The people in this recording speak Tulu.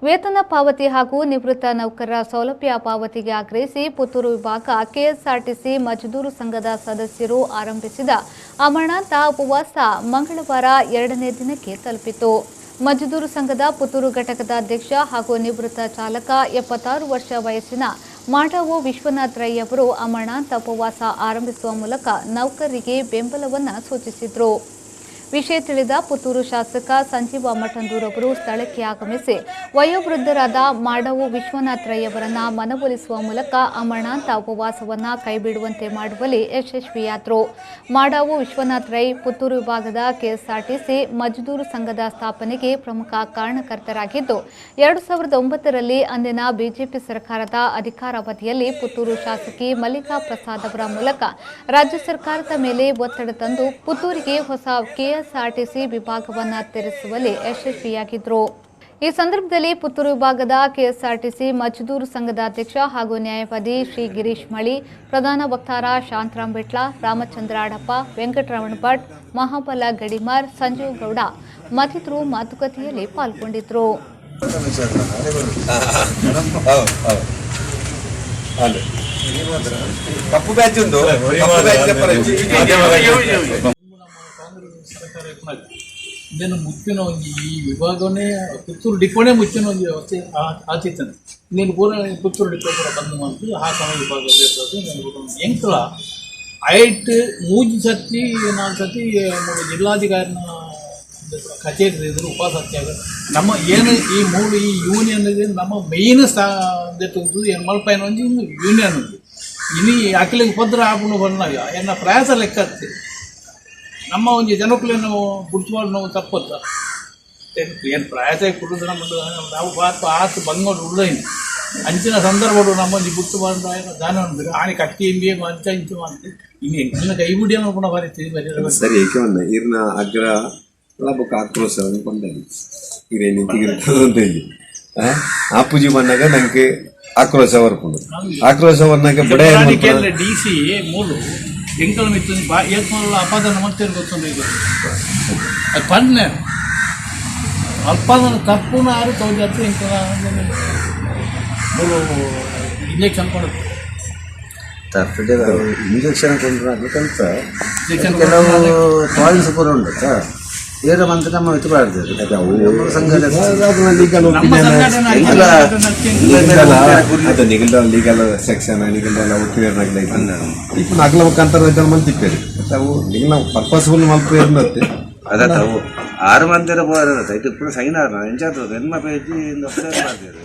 ವೇತನ ಪಾವತಿ ಹಾಗೂ ನಿವೃತ್ತ ನೌಕರರ ಸೌಲಭ್ಯ ಪಾವತಿಗೆ ಆಗ್ರಹಿಸಿ ಪುತ್ತೂರು ವಿಭಾಗ ಕೆಎಸ್ಆರ್ಟಿಸಿ ಮಜ್ದೂರು ಸಂಘದ ಸದಸ್ಯರು ಆರಂಭಿಸಿದ ಅಮರನಾಥ ಉಪವಾಸ ಮಂಗಳವಾರ ಎರಡನೇ ದಿನಕ್ಕೆ ತಲುಪಿತು. ಮಜ್ದೂರು ಸಂಘದ ಪುತ್ತೂರು ಘಟಕದ ಅಧ್ಯಕ್ಷ ಹಾಗೂ ನಿವೃತ್ತ ಚಾಲಕ 76 ವರ್ಷ ವಯಸ್ಸಿನ ಮಾಡಾವು ವಿಶ್ವನಾಥ್ ರೈ ಅವರು ಅಮರನಾಥ ಉಪವಾಸ ಆರಂಭಿಸುವ ಮೂಲಕ ನೌಕರರಿಗೆ ಬೆಂಬಲವನ್ನು ಸೂಚಿಸಿದರು. ವಿಷಯ ತಿಳಿದ ಪುತ್ತೂರು ಶಾಸಕ ಸಂಜೀವ ಮಠಂದೂರು ಅವರು ಸ್ಥಳಕ್ಕೆ ಆಗಮಿಸಿ ವಯೋವೃದ್ಧರಾದ ಮಾಡಾವು ವಿಶ್ವನಾಥ್ ರೈ ಅವರನ್ನ ಮನವೊಲಿಸುವ ಮೂಲಕ ಅಮರನಾಥ ಉಪವಾಸವನ್ನು ಕೈಬಿಡುವಂತೆ ಮಾಡುವಲ್ಲಿ ಯಶಸ್ವಿಯಾದರು. ಮಾಡಾವು ವಿಶ್ವನಾಥ್ ರೈ ಪುತ್ತೂರು ವಿಭಾಗದ ಕೆಎಸ್ಆರ್ಟಿಸಿ ಮಜ್ದೂರು ಸಂಘದ ಸ್ಥಾಪನೆಗೆ ಪ್ರಮುಖ ಕಾರಣಕರ್ತರಾಗಿದ್ದು, 2009ರಲ್ಲಿ ಅಂದಿನ ಬಿಜೆಪಿ ಸರ್ಕಾರದ ಅಧಿಕಾರಾವಧಿಯಲ್ಲಿ ಪುತ್ತೂರು ಶಾಸಕಿ ಮಲ್ಲಿಕಾ ಪ್ರಸಾದ್ ಅವರ ಮೂಲಕ ರಾಜ್ಯ ಸರ್ಕಾರದ ಮೇಲೆ ಒತ್ತಡ ತಂದು ಪುತ್ತೂರಿಗೆ ಹೊಸ ಕೆಎಸ್ಆರ್ಟಿಸಿ ವಿಭಾಗವನ್ನು ತೆರೆಸುವಲ್ಲಿ ಯಶಸ್ವಿಯಾಗಿದ್ದರು. ಈ ಸಂದರ್ಭದಲ್ಲಿ ಪುತ್ತೂರು ವಿಭಾಗದ ಕೆಎಸ್ಆರ್ಟಿಸಿ ಮಜ್ದೂರು ಸಂಘದ ಅಧ್ಯಕ್ಷ ಹಾಗೂ ನ್ಯಾಯವಾದಿ ಶ್ರೀ ಗಿರೀಶ್ ಮಳಿ, ಪ್ರಧಾನ ವಕ್ತಾರ ಶಾಂತರಾಮ್ ಬಿಟ್ಲ, ರಾಮಚಂದ್ರ ಅಡಪ್ಪ, ವೆಂಕಟರಮಣ ಭಟ್, ಮಹಾಬಲ ಗಡಿಮಾರ್, ಸಂಜೀವ್ ಗೌಡ ಮತ್ತಿತರರು ಮಾತುಕತೆಯಲ್ಲಿ ಪಾಲ್ಗೊಂಡಿದ್ದರು. ಹೌದು ಹೌದು ಅಲ್ಲ ಕಪ್ಪು ಬ್ಯಾಚ್ ಉಂಟು, ಕಪ್ಪು ಬ್ಯಾಚ್. ಕಾಂಗ್ರೆಸ್ ಸರ್ಕಾರ ಇಪ್ಪನಾಗ ಇದನ್ನು ಮುಚ್ಚಿನ ಒಂಜಿ ಈ ವಿಭಾಗನೇ, ಪುತ್ತೂರು ಡಿಪೋನೇ ಮುಚ್ಚಿನ ಒಂಜಿ ವ್ಯವಸ್ಥೆ ಆತಿತ್ತನೆ. ಇನ್ನೇನು ಪೂರ ಪುತ್ತೂರು ಡಿಪೋ ಪೂರ ಬಂದ್ ಮಲ್ತು ಹಾಸನ ವಿಭಾಗ ಸೇರ್ತದೆ. ಎಂಕ್ಲ ಐಟ್ ಮೂಜಿ ಸರ್ತಿ, ನಾಲ್ಕು ಸರ್ತಿ ಮೂರು ಜಿಲ್ಲಾಧಿಕಾರಿನ ಕಚೇರಿ ಎದುರು ಉಪವಾಸ ಸತ್ಯಾಗ್ರಹ. ನಮ್ಮ ಏನು ಈ ಮೂರು ಈ ಯೂನಿಯನ್ ಇದೆ, ನಮ್ಮ ಮೇಯ್ನ್ ಸ್ಥಾ ಏನು ಮಲ್ಪಾಯಿನ ಒಂಜಿ ಯೂನಿಯನ್ ಉಂಟು. ಇನಿ ಅಖಿಲಿಗೆ ಉಪದ್ರ ಆಪುಂಡು ಬಂದಾಗ ಎನ್ನ ಪ್ರಯಾಸ ಲೆಕ್ಕ ಆಗ್ತದೆ. ನಮ್ಮ ಒಂಜಿ ಜನಕುಲೆನು ಬುಡ್ಚುವಾಡ್ ನಾವು ತಪ್ಪತ್ತ ಏನು ಪ್ರಯಾಸ ಕುಡಿದು ನಮ್ಮ ನಾವು ಪಾಪ ಆತು ಬಂಗೋಡು ಉಳ್ಳೈನು. ಅಂಚಿನ ಸಂದರ್ಭಡು ನಮ್ಮ ಒಂಜಿ ಬುಟ್ಟು ಬಂದ ದಾನ ಉಂಟು. ಆನೆ ಕಟ್ಟಿ ಇಂಬಿ ಅಂಚ ಇಂಚ ಮಾಡ್ತಿ ಇನ್ನು ಎಂಚಿನ ಕೈ ಬಿಡಿ ಪುನಃ ಬರೀತಿ ಬರೀ. ಸರಿ, ಏಕೆ ಒಂದ ಈರ್ನ ಅಗ್ರ ಬೊಕ್ಕ ಆಕ್ರೋಶ ಪಂಡ ಇರೇನು ನಿಂತಿಗಿರ್ತದೆ ಅಂತ. ಆಪುಜಿ ಬಂದಾಗ ನಂಗೆ ಆಕ್ರೋಶ ಬರ್ಪುಂಡು. ಆಕ್ರೋಶ ಬರ್ನಾಗ ಬಡ ಏನ್ ಮಲ್ಪುನ? ಕೇಂದ್ರ ಡಿ ಸಿ ಮೂಲು ಎಂಕಲ್ ಮಿತ್ತು ಬಾ ಏತ್ ಮೂಲ ಅಪಾದನ ಮಲ್ತೇನು ಗೊತ್ತುಂಡು. ಈಗ ಅದು ಪನ್ನೆ ಅಲ್ಪಾದನ ತಪ್ಪುನ ಆರು ತೋಜತ್ತು. ಎಂಕಲ ಮೂಲು ಇಂಜೆಕ್ಷನ್ ಕೊಡುತ್ತೆ. ತಪ್ಪಿದೆ, ಇಂಜೆಕ್ಷನ್ ಕೊಂಡ್ರೆ ಅದಕ್ಕಂತ ಇಂಜೆಕ್ಷನ್. ಕೆಲವು ಪಾಯಿಂಟ್ಸ್ ಪೂರ ಉಂಟು. ಬೇರೆ ಮಂತ್ ನಮ್ಮ ಇದು ಬಾರ್ದು ಸಂಘದ ಅದು legal ನಮ್ಮ opinion. ಸಂಘಟನೆ ಇಲ್ಲ. ಅದು ನಿಗಲ್ದ ಲೀಗಲ್ ಸೆಕ್ಷನ್, ನಿಗಲ್ದೆಲ್ಲ ಒಪಿನಿಯನ್ ಆಗಲ ಇಪ್ಪ ನಗಲ ಮುಖಾಂತರ ಇದನ್ನ ಮಲ್ತಿಪ್ಪೇರು. ಅವು ನಿಗಲ್ನ ಪರ್ಪಸ್ಫುಲ್ ಮಲ್ಪೇರ್ನತ್ತೆ. ಅದ ತಾವು ಆರು ಮಂದಿರ ಬೋರ ಇದು ಪೂರ ಸೈನ್ ಆರ್ ಎಂಚಾತದ ಎನ್ಮ ಪೇಜಿ ಮಾಡ್ತೀರಿ.